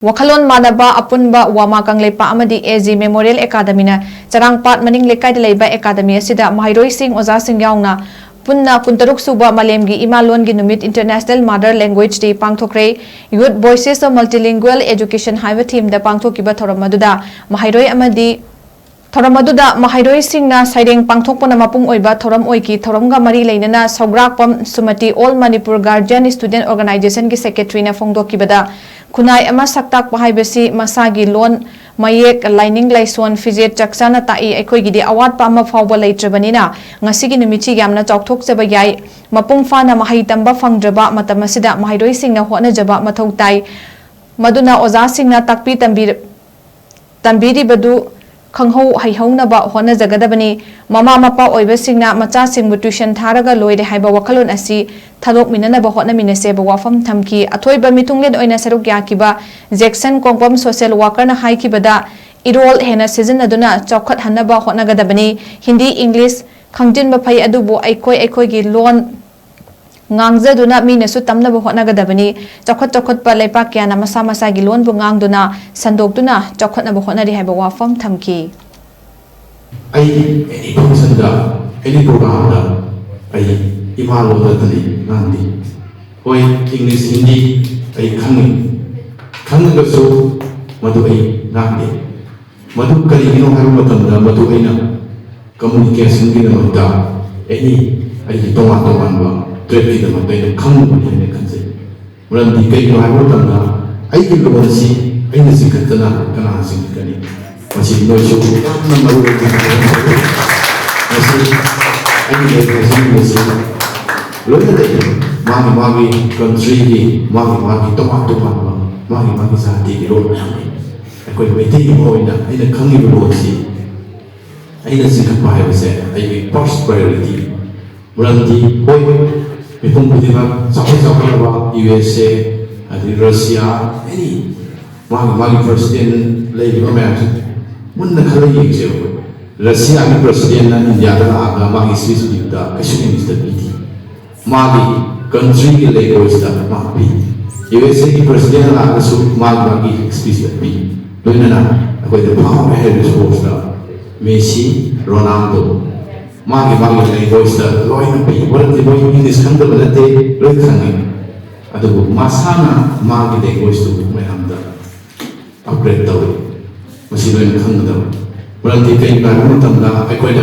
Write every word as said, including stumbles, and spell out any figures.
ꯋꯥꯈꯜꯂꯣꯟ ꯃꯥꯟꯅꯕ ꯑꯄꯨꯟꯕ ꯋꯥꯃꯥ ꯀꯪꯂꯩꯄꯥꯛ ꯑꯃꯗꯤ ꯑꯦ ꯖꯤ ꯃꯦꯃꯣꯔꯤꯌꯦꯜ ꯑꯦꯀꯥꯗꯃꯤꯅ ꯆꯔꯥꯡꯄꯥꯠ ꯃꯅꯤꯡ ꯂꯩꯀꯥꯏꯗ ꯂꯩꯕ ꯑꯦꯀꯥꯗꯃꯤ ꯑꯁꯤꯗ ꯃꯍꯩꯔꯣꯏꯁꯤꯡ, ꯑꯣꯖꯥꯁꯤꯡ ꯌꯥꯎꯅ ꯄꯨꯟꯅ ꯀꯨꯟꯇꯔꯨꯛ ꯁꯨꯕ ꯃꯥꯂꯦꯝꯒꯤ ꯏꯃꯥ ꯂꯣꯟꯒꯤ ꯅꯨꯃꯤꯠ, International Mother Language Day, ꯄꯥꯡꯊꯣꯛꯈ꯭ꯔꯦ꯫ Youth Voices of Multilingual Education ꯍꯥꯏꯕ ꯊꯤꯝꯗ ꯄꯥꯡꯊꯣꯛꯈꯤꯕ ꯊꯧꯔꯝ ꯑꯗꯨꯗ ꯃꯍꯩꯔꯣꯏ ꯑꯃꯗꯤ ꯊꯧꯔꯝ ꯑꯗꯨꯗ ꯃꯍꯩꯔꯣꯏꯁꯤꯡꯅ ꯁꯩꯔꯦꯡ ꯄꯥꯡꯊꯣꯛꯄꯅ ꯃꯄꯨꯡ ꯑꯣꯏꯕ ꯊꯧꯔꯝ ꯑꯣꯏꯈꯤ꯫ ꯊꯧꯔꯝꯒ ꯃꯔꯤ ꯂꯩꯅꯅ ꯁꯧꯒ꯭ꯔꯥꯛꯄꯝ ꯁꯨꯃꯇꯤ, All Manipur Guardian Student Organization ꯒꯤ ꯁꯦꯀ꯭ꯔꯦꯇꯔꯤꯅ ꯐꯣꯡꯗꯣꯛꯈꯤꯕꯗ, ꯈꯨꯟꯅꯥꯏ ꯑꯃ ꯁꯛ ꯇꯥꯛꯄ ꯍꯥꯏꯕꯁꯤ ꯃꯁꯥꯒꯤ ꯂꯣꯟ, ꯃꯌꯦꯛ, ꯂꯥꯏꯅꯤꯡ ꯂꯥꯏꯁꯣꯟ, ꯐꯤꯖꯦꯠ ꯆꯥꯛꯆꯥꯅ ꯇꯥꯛꯏ꯫ ꯑꯩꯈꯣꯏꯒꯤꯗꯤ ꯑꯋꯥꯠꯄ ꯑꯃ ꯐꯥꯎꯕ ꯂꯩꯇ꯭ꯔꯕꯅꯤꯅ ꯉꯁꯤꯒꯤ ꯅꯨꯃꯤꯠꯁꯤ ꯌꯥꯝꯅ ꯆꯥꯎꯊꯣꯛꯆꯕ ꯌꯥꯏ꯫ ꯃꯄꯨꯡ ꯐꯥꯅ ꯃꯍꯩ ꯇꯝꯕ ꯐꯪꯗ꯭ꯔꯕ ꯃꯇꯝ ꯑꯁꯤꯗ ꯃꯍꯩꯔꯣꯏꯁꯤꯡꯅ ꯍꯣꯠꯅꯖꯕ ꯃꯊꯧ ꯇꯥꯏ꯫ ꯃꯗꯨꯅ ꯑꯣꯖꯥꯁꯤꯡꯅ ꯇꯥꯛꯄꯤ ꯇꯝꯕꯤ-, ꯇꯝꯕꯤꯔꯤꯕꯗꯨ ꯈꯪꯍꯧ ꯍꯩꯍꯧꯅꯕ ꯍꯣꯠꯅꯖꯒꯗꯕꯅꯤ꯫ ꯃꯃꯥ ꯃꯄꯥ ꯑꯣꯏꯕꯁꯤꯡꯅ ꯃꯆꯥꯁꯤꯡꯕꯨ ꯇ꯭ꯌꯨꯁꯟ ꯊꯥꯔꯒ ꯂꯣꯏꯔꯦ ꯍꯥꯏꯕ ꯋꯥꯈꯜꯂꯣꯟ ꯑꯁꯤ ꯊꯥꯗꯣꯛꯃꯤꯟꯅꯅꯕ ꯍꯣꯠꯅꯃꯤꯟꯅꯁꯦꯕ ꯋꯥꯐꯝ ꯊꯝꯈꯤ꯫ ꯑꯊꯣꯏꯕ ꯃꯤꯊꯨꯡꯂꯦꯟ ꯑꯣꯏꯅ ꯁꯔꯨꯛ ꯌꯥꯈꯤꯕ ꯖꯦꯛꯁꯟ ꯀꯣꯡꯄꯝ ꯁꯣꯁꯤꯌꯦꯜ ꯋꯥꯀꯔꯅ ꯍꯥꯏꯈꯤꯕꯗ, ꯏꯔꯣꯜ ꯍꯦꯟꯅ ꯁꯤꯖꯤꯟꯅꯗꯨꯅ ꯆꯥꯎꯈꯠꯍꯟꯅꯕ ꯍꯣꯠꯅꯒꯗꯕꯅꯤ꯫ ꯍꯤꯟꯗꯤ, ꯏꯪꯂꯤꯁ ꯈꯪꯖꯤꯟꯕ ꯐꯩ, ꯑꯗꯨꯕꯨ ꯑꯩꯈꯣꯏ ꯑꯩꯈꯣꯏꯒꯤ ꯂꯣꯟ ꯉꯥꯡꯖꯗꯨꯅ ꯃꯤꯅꯁꯨ ꯇꯝꯅꯕ ꯍꯣꯠꯅꯒꯗꯕꯅꯤ꯫ ꯆꯥꯎꯈꯠ ꯆꯥꯎꯈꯠꯄ ꯂꯩꯄꯥꯛ ꯀꯌꯥꯅ ꯃꯁꯥ ꯃꯁꯥꯒꯤ ꯂꯣꯟꯕꯨ ꯉꯥꯡꯗꯨꯅ ꯁꯟꯗꯣꯛꯇꯨꯅ ꯆꯥꯎꯈꯠꯅꯕ ꯍꯣꯠꯅꯔꯤ ꯍꯥꯏꯕ ꯋꯥꯐꯝ ꯊꯝꯈꯤ꯫ ꯑꯩ ꯑꯦꯅꯤ ꯐꯪꯁꯟꯗ, ꯑꯦꯅꯤ ꯄ꯭ꯔꯣꯒ꯭ꯔꯥꯝꯗ ꯑꯩ ꯏꯃꯥ ꯂꯣꯟꯗ ꯅꯠꯇꯗꯤ ꯉꯥꯡꯗꯦ꯫ ꯍꯣꯏ, ꯏꯪꯂꯤꯁ, ꯍꯤꯟꯗꯤ ꯑꯩ ꯈꯪꯉꯤ, ꯈꯪꯉꯒꯁꯨ ꯃꯗꯨ ꯑꯩ ꯉꯥꯡꯗꯦ꯫ ꯃꯗꯨ ꯀꯔꯤꯒꯤꯅꯣ ꯍꯥꯏꯕ ꯃꯇꯝꯗ, ꯃꯗꯨ ꯑꯩꯅ ꯀꯝꯃꯨꯅꯤꯀꯦꯁꯟꯒꯤꯗꯃꯛꯇ ꯑꯦꯅꯤ ꯑꯩꯒꯤ ꯇꯣꯉꯥꯟ ꯇꯣꯉꯥꯟꯕ ꯇ꯭ꯔꯦꯠꯀꯤꯗꯃꯛꯇ ꯑꯩꯅ ꯈꯪꯉꯨꯕꯅꯤ ꯍꯥꯏꯅ ꯈꯟꯖꯩ꯫ ꯃꯔꯝꯗꯤ ꯀꯩꯒꯤꯅꯣ ꯍꯥꯏꯕ ꯃꯇꯝꯗ, ꯑꯩꯒꯤ ꯂꯣꯟ ꯑꯁꯤ ꯑꯩꯅ ꯆꯤꯡꯈꯠꯇꯅ ꯀꯅꯥꯅ ꯆꯤꯡꯈꯠꯀꯅꯤ? ꯃꯁꯤ ꯅꯣꯏꯁꯨ ꯌꯥꯝꯅ ꯃꯔꯨ ꯑꯣꯏꯕ ꯃꯁꯤ ꯑꯩꯅ ꯍꯥꯏꯖꯅꯤꯡꯕꯁꯤ ꯂꯣꯏꯅ ꯂꯩ꯫ ꯃꯥꯒꯤ ꯃꯥꯒꯤ ꯀꯟꯇ꯭ꯔꯤꯒꯤ, ꯃꯥꯒꯤ ꯃꯥꯒꯤ ꯇꯣꯉꯥꯟ ꯇꯣꯉꯥꯟꯕ, ꯃꯥꯒꯤ ꯃꯥꯒꯤ ꯖꯥꯇꯤꯒꯤ ꯂꯣꯟ ꯃꯌꯥꯝ ꯂꯩ꯫ ꯑꯩꯈꯣꯏ ꯃꯩꯇꯩ ꯑꯃ ꯑꯣꯏꯅ ꯑꯩꯅ ꯈꯪꯉꯤꯕ ꯂꯣꯟꯁꯤ ꯑꯩꯅ ꯆꯤꯡꯈꯠꯄ ꯍꯥꯏꯕꯁꯦ ꯑꯩꯒꯤ ꯐꯥꯔꯁ ꯄ꯭ꯔꯥꯏꯌꯣꯔꯤꯇꯤ꯫ ꯃꯔꯝꯗꯤ ꯍꯣꯏ, ꯃꯤꯄꯨꯝ ꯈꯨꯗꯤꯡꯃꯛ ꯆꯥꯎꯈꯠ ꯆꯥꯎꯈꯠꯂꯕ ꯌꯨ ꯑꯦꯁ ꯑꯦ, ꯑꯗꯩ ꯔꯁꯤꯌꯥ, ꯑꯦꯅꯤ ꯃꯥꯒꯤ ꯃꯥꯒꯤ ꯄ꯭ꯔꯁꯤꯗꯦꯟ ꯂꯩꯔꯤꯕ ꯃꯌꯥꯝꯁꯦ ꯃꯨꯟꯅ ꯈꯜꯂ ꯌꯦꯡꯁꯦꯕ꯫ ꯔꯁꯤꯌꯥꯒꯤ ꯄ꯭ꯔꯁꯤꯗꯦꯟꯅ ꯏꯟꯗꯤꯌꯥꯗ ꯂꯥꯛꯑꯒ ꯃꯥꯒꯤ ꯁ꯭ꯄꯤꯆ ꯄꯤꯕꯗ ꯀꯩꯁꯨ ꯏꯪꯂꯤꯁꯇ ꯄꯤꯗꯦ꯫ ꯃꯥꯒꯤ ꯀꯟꯇ꯭ꯔꯤꯒꯤ ꯂꯦꯡꯒ꯭ꯋꯦꯖꯇ ꯃꯥ ꯄꯤ꯫ ꯌꯨ ꯑꯦꯁ ꯑꯦꯒꯤ ꯄ꯭ꯔꯁꯤꯗꯦꯟ ꯂꯥꯛꯑꯒꯁꯨ ꯃꯥꯒꯤ ꯃꯥꯒꯤ ꯁ꯭ꯄꯤꯆꯇ ꯄꯤ꯫ ꯂꯣꯏꯅꯅ ꯑꯩꯈꯣꯏꯗ ꯐꯥꯎꯔꯦ ꯍꯥꯏꯔꯤꯕ ꯁ꯭ꯄꯣꯔꯠꯁꯇ ꯃꯦꯁꯤ, ꯔꯣꯅꯥꯜꯗꯣ, ꯃꯥꯒꯤ ꯃꯥꯒꯤ ꯂꯦꯡꯒ꯭ꯋꯦꯖꯇ ꯂꯣꯏꯅ ꯄꯤ꯫ ꯃꯔꯝꯗꯤ ꯃꯣꯏ ꯏꯪꯂꯤꯁ ꯈꯪꯗꯕ ꯅꯠꯇꯦ, ꯂꯣꯏ ꯈꯪꯉꯤ꯫ ꯑꯗꯨꯕꯨ ꯃꯁꯥꯅ ꯃꯥꯒꯤ ꯂꯦꯡꯒ꯭ꯋꯦꯖꯇꯨ ꯃꯌꯥꯝꯗ ꯑꯞꯒ꯭ꯔꯦꯗ ꯇꯧꯏ꯫ ꯃꯁꯤ ꯂꯣꯏꯅ ꯈꯪꯒꯗꯕ꯫ ꯃꯔꯝꯗꯤ ꯀꯩꯒꯤꯅꯣ ꯍꯥꯏꯕ ꯃꯇꯝꯗ ꯑꯩꯈꯣꯏꯅ